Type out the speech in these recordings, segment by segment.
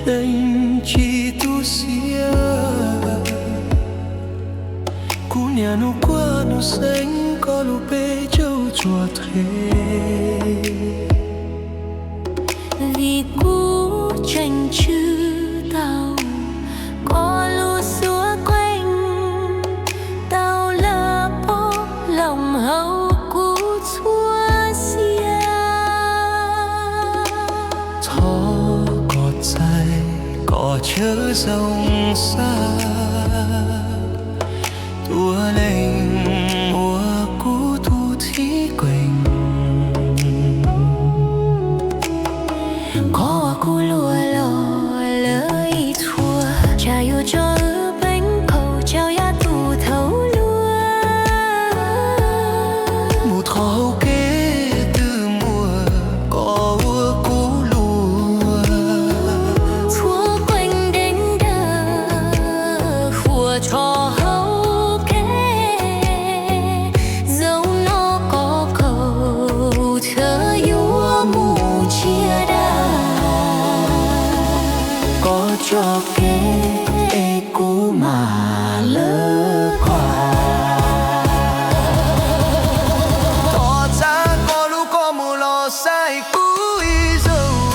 Neeg tsis tu siab, kuv niaj hnub kuaj hnub xeeb koj lub peb caug tsuas qhev. Vim kuv tseem tswj tau koj lub suab qeej, tau lawm poob loo hauv kuv txhua xiab. Thov koj txais koj chaw zoo xav, tua neeg ua kuv tus thib keeg. Qhov uas kuv luag los lawm ib txhua, tsam yuav tso wb peev kaum rau yav tus thaum luag. Mus thov hauv kev twg muaj koj ua kuv luag, txhua qeej deev dawb huam tso hauv kev. Zaum no koj kaum tsawv yuav mus tsiab dab, koj tso kev es kuv mam lawv koj. Thov txav koj lub koj mus los xaiv kuv ib zaug,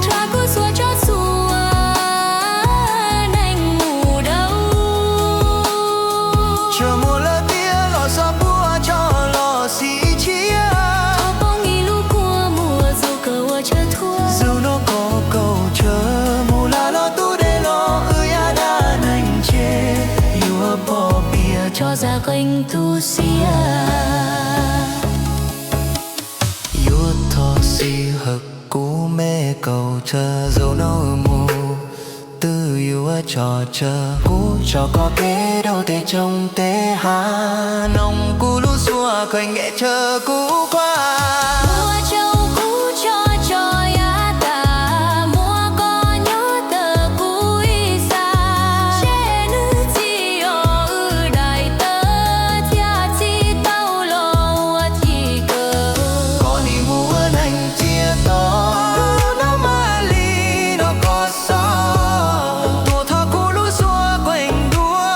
tsa kuv xuas tso xuas neeg mus dau. Tsawg muaj lawm tiag los xov puab tso los xim tshiab, poob ib lub kua muag zaum kawg ua tsawg thuab. Zaum no koj kaum tsawv mus lam los tub dej los wb yaj dab neeg tseg yuav pom piam tso zaj qeej tu siab. Yuav thov xij hawm kuv me kaum tsawv zaum no mus twb yuav tso tsawv. Kuv tso koj kev rau tej tsoom tej hav, noog kuv lub suab qeej nqes tsawv kuv qhuav. Muaj tsaug kuv tso tso yav tas, muaj koj nyob tawm kuv ib xav. Seb nws txij yog wb daim tawv thiaj txij tau los ua ci kawg. Koj nim mus ua neeg cia tod, noj maj li no koj xov. Tuaj thov kuv lub suab qeej dua,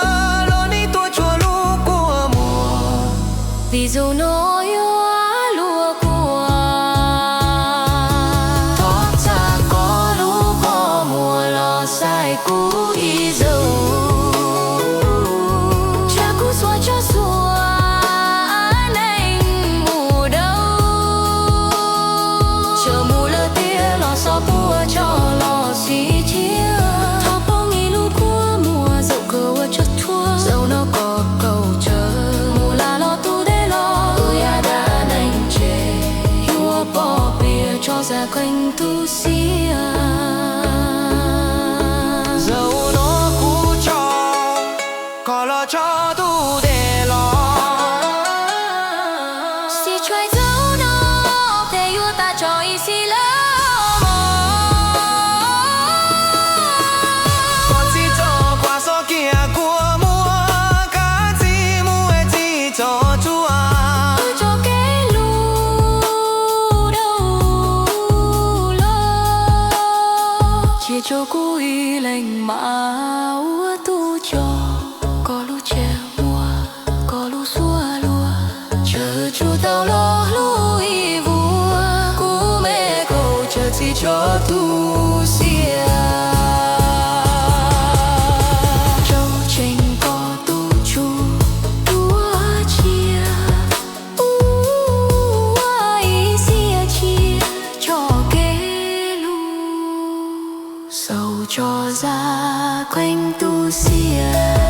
los nim tuaj tsuag lub kua muag, vim zaum no yuav luag kua. Thov txav koj lub koj muag los xaiv kuv ib zaug, tsa kuv xuas tso xuas neeg mus dau. Tsawg muaj lawm tiag los xov puab tso los xim tshiab, thov poob ib lub kua muag zaum kawg ua tsawg thuab. Zaum no koj kaum tsawv mus lam los tub dej los wb yaj dab neeg tseg yuav pom piam tso zaj qeej tu siab. Zaum no kuv tso koj los tso tub dej los, xim tshuaj zaum no peb yuav tau tso ib xib lawm mog. Koj txij txoj kua xov kiag kua muag, koj txij mus txij txoj tsua, wb tso kev lus dau los. Cia tso kuv ib leeg mam ua tub coj koj lub tsev muag, koj lub suab luag. Tsawg tsuas tau los hlub ib vuag, kuv me kaum tsawv txij tso tu siab. Tsaug tseem koj tus tsug tuaj tsiab, ua ib xiab tsiab tso kev lus, xaus tso zaj qeej tu siab.